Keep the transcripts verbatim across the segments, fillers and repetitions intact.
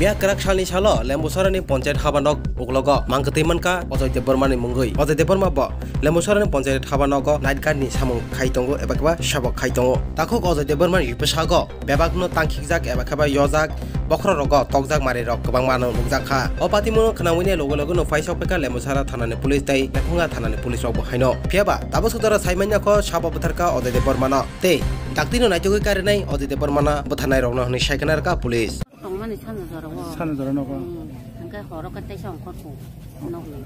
Miya kwrak salni salo Lembusarani ponchayat haba nok uklogo mangkwtwi mankha Ajoy Debbarmani mungwi. Ajoy Debbarma bo Lembusarani ponchayat haba nogo night guard ni samung khai tongo eba khe ba sabok khai tongo. Takhuk Ajoy Debbarmani bwsago bebakno tangkhikjak eba khe ba yojak, bokhorogrogo tokjak marirok kwbangma no nukjak kha. O patimungo khwnamwini loge loge no phaisok phaikha Lembusara thanani police tei Lephunga thanani police rok bo haino. Phiyaba tabuk sudara saimanya kho sabo bwtharkha Ajoy Debbarmano tei daktino naitugwi karinai Ajoy Debbarmano bwtharnairokno hwnwi saikhwna rwkha police. Tongmani sano jorao. Sano jora nogo. Hmm. Hingke horo kete songkor su. Nogni.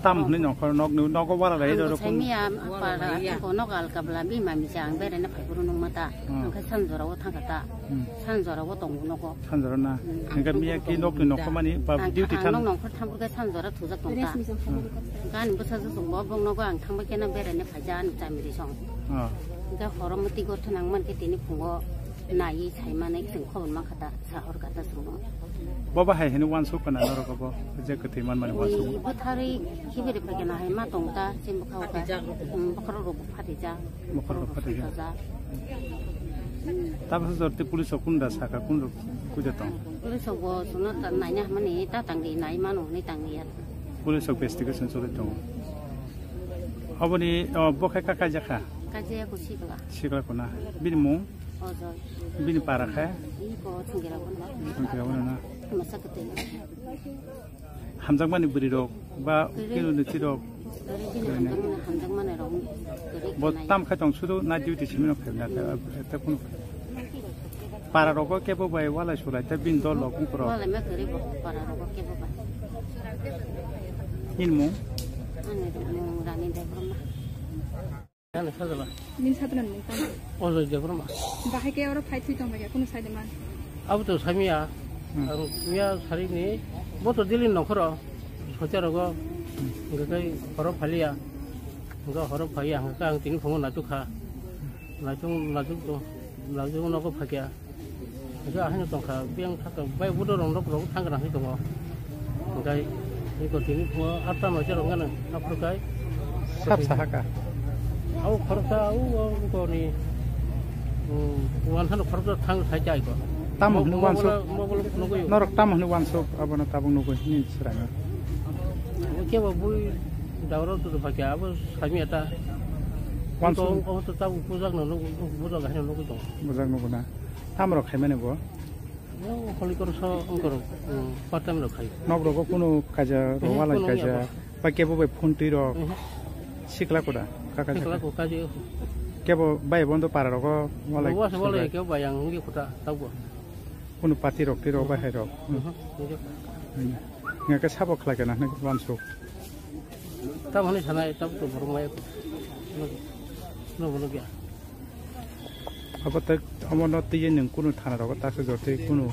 Tam hwnwi nongkhor nogni nogo wara lai roro kun. Saimiya para ko nog alka bla bi mami sa ang berene phai buru nung mata. Hmm. Hingke sano jorao thangkha ta. Hmm. Sano jorao tongo nogo. Sano jora na. Hmm. Hingke miya ki nogni nongkhor mani ba duty tham. Nog nongkhor tham ke sano jora thujak tongta. Hmm. Gani bwsa su sung bo bong nogo ang thangba kena berene phaija ani chamiri song. Ah. Hingke horo muti gor thanang man ke tini phungo nai saimane sing khobor ma khata. Sahor kata sumo. Bo bahai hino wansuk kana norok bo je kwthwi man mani wansuk. Ui, bo thari khibiri phaikena hai ma tong ta, chim bwkha uka. Phatijak. Hmm, bokhorok rok phatijak. Bokhorok rok phatijak. Phatijak. Tabuk jor te police rok kunda saka kun rok kuja tong. Police rok bo suno ta naina hamani ta tangdi nai mano hwnwi tangdi ya. Police rok investigation choli tongo. Oboni, oh, bo khe ka kaijak kha? Kaijak ko sikla. Sikla ko na. Bini mung? Ojoy. Bini para khe? Iko Thunggera bono. Thunggera bono na. Masa kete. Hamjakmani bwrwi rok ba kilo ni tirok. Bini hamjakmani, hamjakmani rok. Bo tam khai tong sudu na duty simi no khai na ta, ta kuno. Para rogo kebo bai walai sulai ta bin dol rok ungkro. Walai ma kere bo para rogo kebo bai. Nini mung? Ani mung Rani Debbarma. Ani sajala. Nini sajala mung tamo? Ojoy Debbarma. Bahai ke oro phai thui tong bai kunu sai de man. Abo to samia. Hmm. Ang ya sari ni bo to dili nokhoro. Socha rogo. Hmm. Gakai horo phalia. Ga horo phalia ang ka ang tini phungo nachu kha. Nachu nachu to. Nachu nogo phakia. Hwnkhe ahai no tongkha, biyang thaka bai budo rong rok rok thang gra hai tongo. Hwnkhe iko tini phungo atta noisa rok gana aphuru kai. Sap sahaka. Au khoroksa au au koni. Wan thano khoroksa thang sai chai ko. Tamo hwnwi wansuk. Norok tamo hwnwi wansuk abono tabuk nugwi hwnwi swrangwi. Kebo bui dauro tu pakai abo sami eta. Wansuk. Ko to tabuk pujak no pujak hai no nugwi tongo. Bujak nugwi na. Tamrok khaimani bo? Yo, holikor so ongkor, hmm, part time rok khai. Nok rogo kunu kaja, hmm, rowala kunu kaja. Ya, ba kebo bai phone twi rok. Hmm. Sikla koda, kaka sikla ko kaji. Kebo bai bondo para rogo wala. Wa se wala kebo bai ang ngi kota tabo. Kunu party rok twi rok bai hai rok. Hmm. Ngi ke sabo khlai kana hne wansuk. Tam hwnwi sanai, tam to borok maya. No, no, no, ya. Abo tei omono twiwi nwng kunu thana rogo ta se jotwi kunu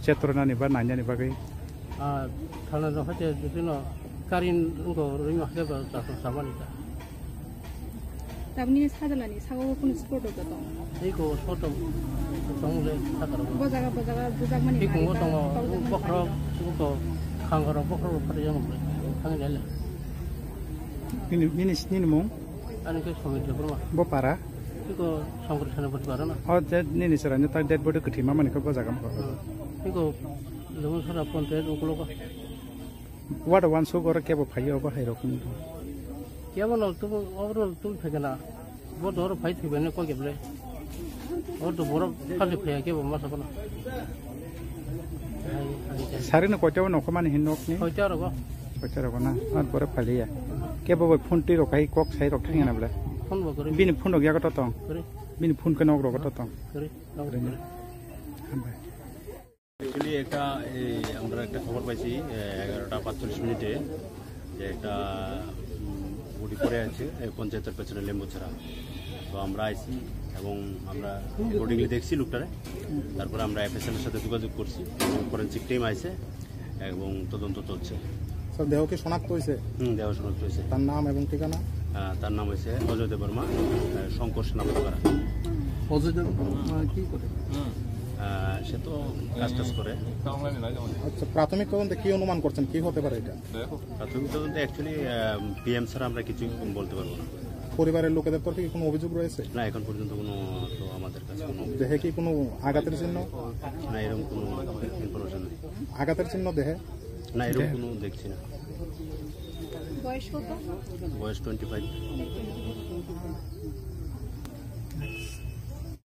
chetronani ba nainani bagwi? Ah, thana rok haite jotino karin wngkha rwima haikhe ba ta samani ta. Tabukni sajwlani saka o kunu spot rok tong? Tei ko spot rok tong le saka rok. Bo jaga, bo jaga bujakmani. Tei kongo tongo, bokhorok, wngkha khangarok, bokhorok rok phatwi jano thangwi nai le. Nini, nini, nini mung? Ani khe Somit Debbarma. Bo para? Tiko Songkor Senapati para na. O je nini chwraino ta dead body kwthwi mamani khe bo jaga ma. Hmm. Tiko Lungusara Ponte ukologo. Wada wansuk oro kebo phaiyo bo hai rok ni. Kebo no tubu, oro tubu phekena. Bo doro phai thibene ko keble. Oro to borok phai phaya kebo masa kono. Sari no koito no khomani hin nok ni? Koito rogo. Koito rogo na. Ar pore phaliya. Kebo bai phone twi rok hai kok sai rok thangya na ble. Phone bo kore. Bini phone rok yago to tong. Kore. Bini phone ke nok rok to tong. Kore. Nok kore. Hambai. Actually একটা, এই, আমরা একটা খবর পাইছি, এ, এগারোটা পাঁচচল্লিশ মিনিটে যে একটা, উম, বডি পড়ে আছে, এ, পঞ্চায়েতের পেছনে লেম্বুছড়া। তো আমরা আইছি এবং আমরা অ্যাকর্ডিংলি দেখছি লোকটারে। তারপরে আমরা এফএসএল এর সাথে যোগাযোগ করছি এবং ফরেনসিক টিম আইছে এবং তদন্ত চলছে। স্যার, দেহ কি শনাক্ত হয়েছে? হুম, দেহ শনাক্ত হয়েছে। তার নাম এবং ঠিকানা? আহ, তার নাম হয়েছে অজয় দেববর্মা, আহ, শঙ্কর সেনাপতিপাড়া। অজয় দেববর্মা কি করে? আহ, সে তো কাজ টাজ করে। আচ্ছা, প্রাথমিক তদন্তে কি অনুমান করছেন, কি হতে পারে এটা? প্রাথমিক তদন্তে অ্যাকচুয়ালি, আহ, পিএম ছাড়া আমরা কিছু বলতে পারবো না। পরিবারের লোকেদের তরফে কি কোনো অভিযোগ রয়েছে? না, এখন পর্যন্ত কোনো, তো আমাদের কাছে কোনো দেহে কি কোনো আঘাতের চিহ্ন? না, এরকম কোনো ইনফরমেশন নেই। আঘাতের চিহ্ন দেহে? না, এরকম কোনো দেখছি না। বয়স কত? বয়স টোয়েন্টি ফাইভ।